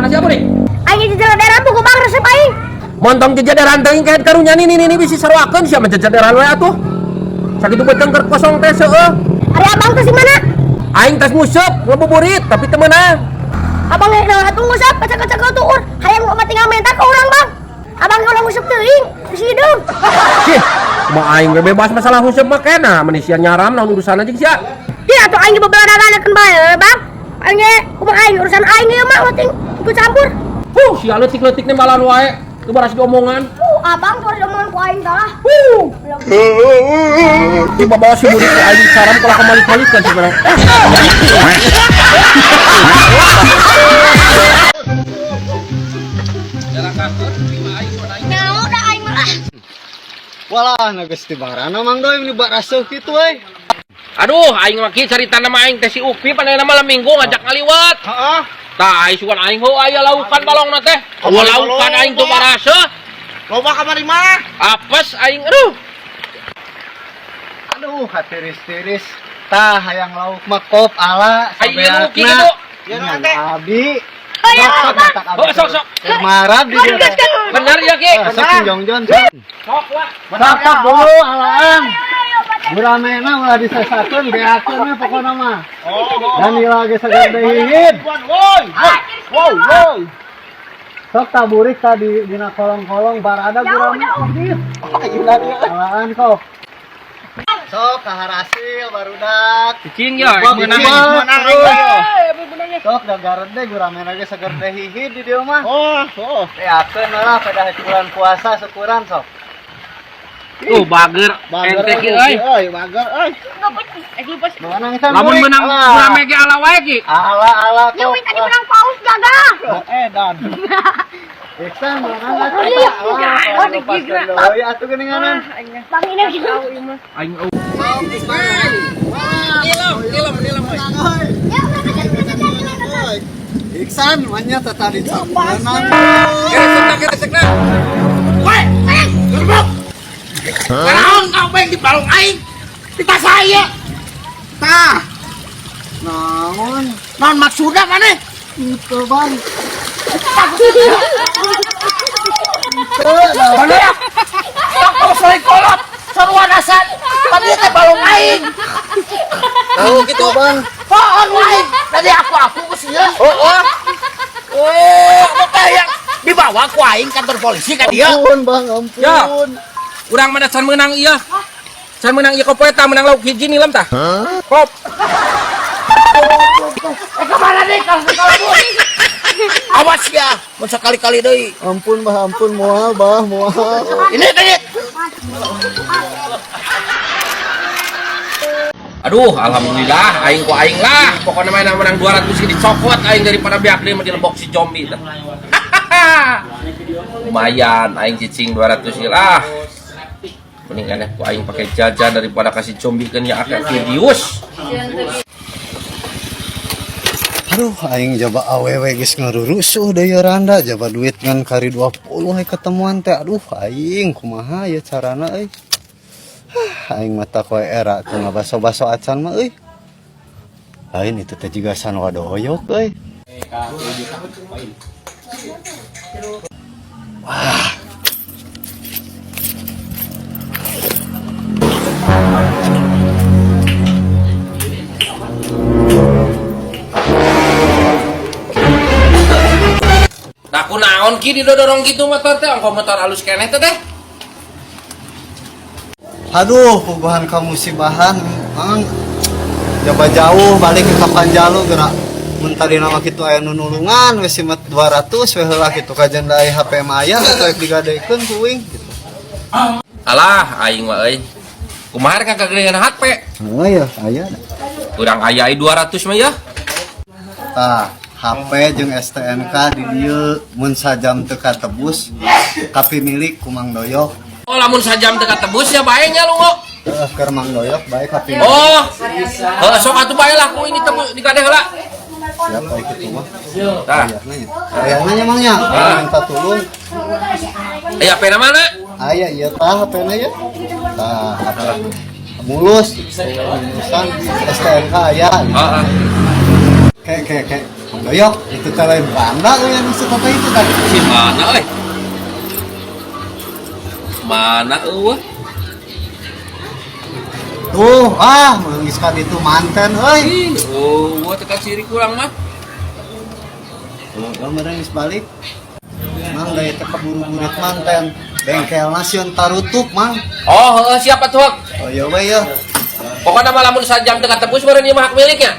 Mana sia burik? Aing jejeleran buku bang resep aing. Montong jejederan teuing kaet karunya ni ni bisi saruakeun sia mah jejederan we atuh. Sakitu beuteung keur kosong teh seueuh. Ari abang teh si mana? Aing tas nguseup ngabuburit tapi teu meunang. Abang rek naon atuh nguseup kacak-kacak tuur. Hayang mah tinggal minta ke urang bang. Abang kalau nguseup teuing bisi hideung. Cih, mah aing we bebas masalah nguseup mah kena mun sia nyaram naon urusanna jeung sia. Ih atuh aing dibebeladakan bae bang. Aing ge kumaha aing urusan aing ieu mah penting ikut campur. Huh, sia leutik-leutik nembalan wae. Teu baras diomongan. Abang tuh ada omongan ku aing salah. Huh. Tiba bawa si burik ku aing saram kalau kembali-kalikan sebenarnya. Nah, udah aing mah. Walah, na geus tibarana Mang Doi meni baraseuh kitu euy. Aduh, aing mah kieu carita nama aing teh si Upi panena malam minggu ngajak ngaliwat. Heeh. Tah, aing sugan aing heuh aya laukan balongna teh. Eueuh laukan aing tuh baraseuh. Loba kamari mah. Apes aing aduh. Aduh, hatiris-tiris. Tah hayang lauk mah kop ala Aing ieu nu kitu. Ieu nu teh. Abi. Oh, iya, Sok, sok, Bang. matak abi. Oh, sok, sok. Keur marab di dieu teh. Bener ya Ki? Eh, Sok jongjon sok. Sok lah. Sok sok dulu alaan. Guramena ulah disesakeun beakeun we pokona mah. Dan ieu ge segar deui hihid. Woi. Woi, woi. Sok taburik tadi dina kolong-kolong barada gurame. Alaan kok. Sok kaharasil barudak. Cicing ya, Menang, Menang terus. Sok da garede guramena ge seger teh hihid di dieu mah. Oh, oh. Beakeun lah pada bulan puasa syukuran sok. Tuh bager ente ki euy. Euy, bager euy. Menang kan Lamun burik. menang Alah. gurame ge ala wae Ki. Ala ala Ya kok. wih tadi menang paus gagah. Edan. Iksan menang atuh. Iya. Alah, lepaskeun deui atuh geuninganan. Bang ini gitu. Aing eueuh. Nilam, nilam, nilam euy. Ya udah kejar. Iksan manya teh tadi sok menang. Keresekna, keresekna. Woi, gerbek. Naon kau beng di balong aing? Di tas saya. Tah, Naon? naon maksudna maneh? Itu bang. Bener. Tok sering kolot, sarua dasan. Tadi teh balong aing. Tahu gitu bang. Pohon aing. Tadi aku ke sia. Oh, oh. Oh, apa yang dibawa ku aing kantor polisi ka dia. Ampun bang, ampun. Ya. Urang mana can meunang ieu. Can meunang ieu kopo eta meunang lauk hiji nilam tah. Kop. Eh kemana nih kalau kalau Awas ya, mun sekali-kali deui. Ampun bah, ampun moal bah, moal. Ini tadi. Aduh, alhamdulillah aing ku aing lah. Pokoknya main menang 200 ge dicokot aing daripada beak deui mah dilebok si zombie tah. Lumayan aing cicing 200 ge lah. Mending aneh ku aing pakai jajan daripada kasih zombie keun ya akeh videos. Aduh, aing jaba awewe geus ngarurusuh deui randa jaba duit ngan kari 20 we ketemuan teh. Aduh, aing kumaha ya carana euy. Aing mata koe era teu ngabaso-baso acan mah euy. Lain itu teh jiga san wadoyok euy. Wah. Nah, kunaon ki didodorong gitu motor teh, ongko motor alus keneh teh teh. Aduh, puguhan kamusibahan, Mang. Jaba jauh balik ke Kapanjalu gerak. Mun tadi nama kitu aya nu nulungan we simet 200 we heula kitu kajen da aya HP mah aya atuh rek digadekeun ku uing gitu. Alah, aing mah euy. Kumaha rek kagadean HP? Heeh ya, aya. Urang aya 200 mah ya. Tah, HP jeung STNK di dieu mun sajam teu katebus kapimilik ku Mang Doyok. Oh, lamun sajam teu katebus ya bae nya lu ngok. Heeh, keur Mang Doyok bae kapimilik. Oh. Heeh, sok atuh bae lah ku ini tebus digade heula. Siap bae kitu mah. Tah, Ayahna nya. Ayahna nya Mang nya. Ah. Minta tulung. Aya HP na mana? Aya ieu tah HP-na ya. Tah, HP mulus, lulusan STNK aya. Heeh. Ke ke ke. Doyok, itu teh lain banda euy anu suka itu tadi. Si mana euy? Mana eueuh? Tuh, ah, mengiskan itu manten euy. Ih, eueuh teh ciri kurang mah. Tuh, meureun geus balik. Mang da teh keburu burit manten. Bengkel sieun tarutup, Mang. Oh, heueuh siap atuh. Hak. Oh iya we ya. Pokokna mah lamun sajam teu katebus meureun ieu mah hak miliknya.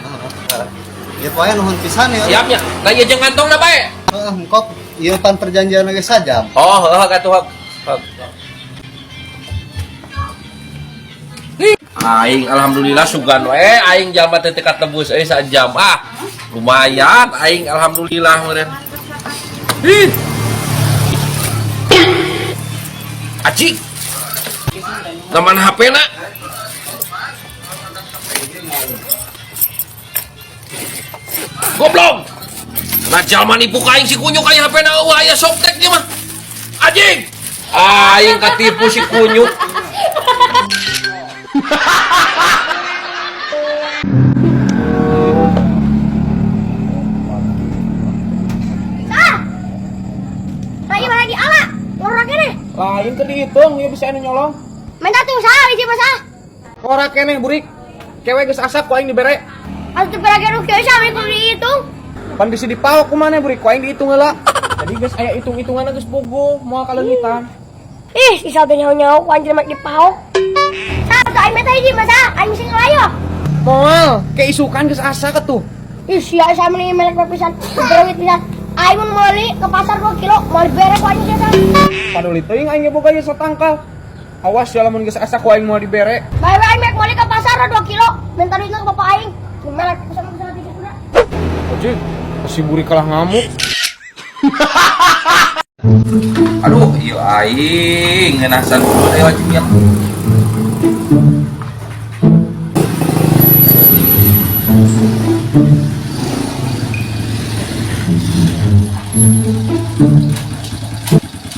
Ya poe nuhun pisan ya. Siapnya. Lah ieu jeung kantongna bae. Heeh, engkop ieu pan perjanjian ge sajam. Oh, heueuh atuh hak. Hak. Aing alhamdulillah sugan we aing jalma teh teu katebus euy sajam. Ah, lumayan aing alhamdulillah meureun. Ih. Acik. Taman HP na. Goblok. Nah jalma nipu ka aing si kunyuk aing HP na eueuh aya softtek ieu mah. Anjing. Aing katipu si kunyuk. Ah. Lagi mana di ala? Ngorok ini. Lain ke dihitung, ya bisa anu nyolong. Minta tuh usaha hiji masa. Ora keneh burik. Kewe geus asak ku aing dibere. Atuh pira ge nu kieu sami kudu dihitung. Pan bisi dipaok ku maneh burik ku aing dihitung heula. Jadi geus aya hitung-hitunganna geus bogo, moal kaleungitan. Ih, si salto nyaho-nyaho ku anjir mak dipaok. Sa, tuh aing meta hiji masa, aing sing ngelayo. Moal, ke isukan geus asak atuh. Ih, sia sama nih melek pisan, berewit pisan. Aing mun meuli ke pasar 2 kilo, moal dibere ku anjing sia. Paduli teuing aing ge boga ieu satangkal. Awas ya lamun geus asak ku aing moal dibere. Bae bae aing mek meuli ke pasar 2 kilo, minta duitna ke bapak aing. Melek pisan pisan di kuda. Anjing, si burik kalah ngamuk. Aduh, ieu aing ngeunasan dulu euy wajib ya.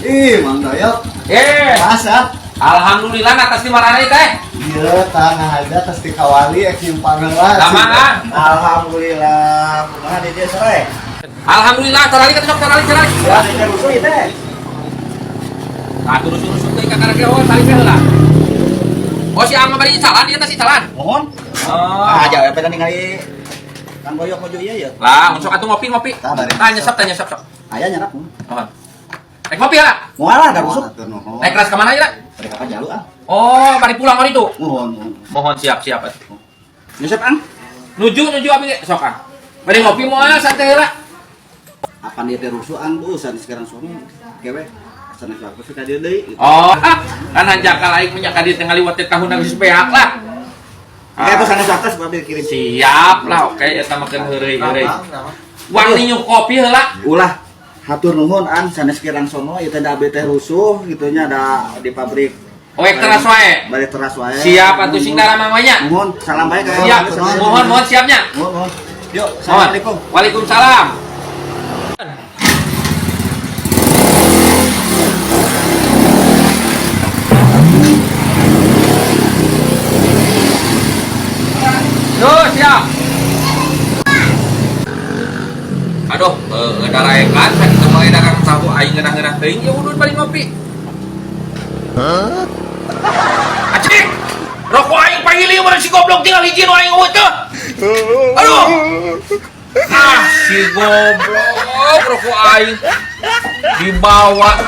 Ih, Mang Doyok. Eh, Asa. alhamdulillah atas di marana teh. Iya, tanah aja tas di kawali ek nyimpan heula. Lama, ah. Alhamdulillah, kumaha di dieu sore? Alhamdulillah, tarali ka sok tarali tarali. Ya, di rusuh ieu teh. Nah, terus-terus teh ka karek oh tali teh heula. Oh, si Angga bari salan ieu teh si salan. Mohon. Oh. Ah, aja apa ningali Kang Boyok maju ieu ya. Lah, sok atuh ngopi-ngopi. Tah, bari. Tah nyesep tah nyesep sok. Aya nyerap. Mohon. Naik ngopi heula. Moal lah da rusuh. Atur nuhun. Naik kelas ka mana ieu? Bari ka jalu ah. Oh, bari pulang hari itu. Mohon, mohon. Mohon siap-siap atuh. Nyesep ang. Nuju nuju abi ge sok ah. Bari ngopi moal santai heula. Apa dia teh rusuh ang tuh sanes sekarang suami kewe sanes waktu ka dieu deui. Oh, kan hanjakal aing punya ka dieu teh ngaliwat teh tahun geus beak lah. Oke, tuh sanes waktu sebab dikirim. Siap lah, oke eta makan heureuy-heureuy. Wang ninyu kopi heula. Ulah hatur nuhun ang sanes kirang sono ieu teh da abdi teh rusuh gitu nya da di pabrik. Oh, teras wae. Bari teras wae. Siap atuh sing daramang we nya. Nuhun, salam bae ka. Siap. Mohon mohon siapnya. Mohon, mohon. Yuk, Mohon. assalamualaikum. Waalaikumsalam. Tuh, siap. Aduh, daraekan sakitu mah dagang tahu aing ngeunah-ngeunah teuing ya udud bari ngopi. Hah? Acik. Rokok aing pahili meureun si goblok tinggal hiji nu aing eueuh teh. Aduh. Ah, si goblok rokok aing dibawa.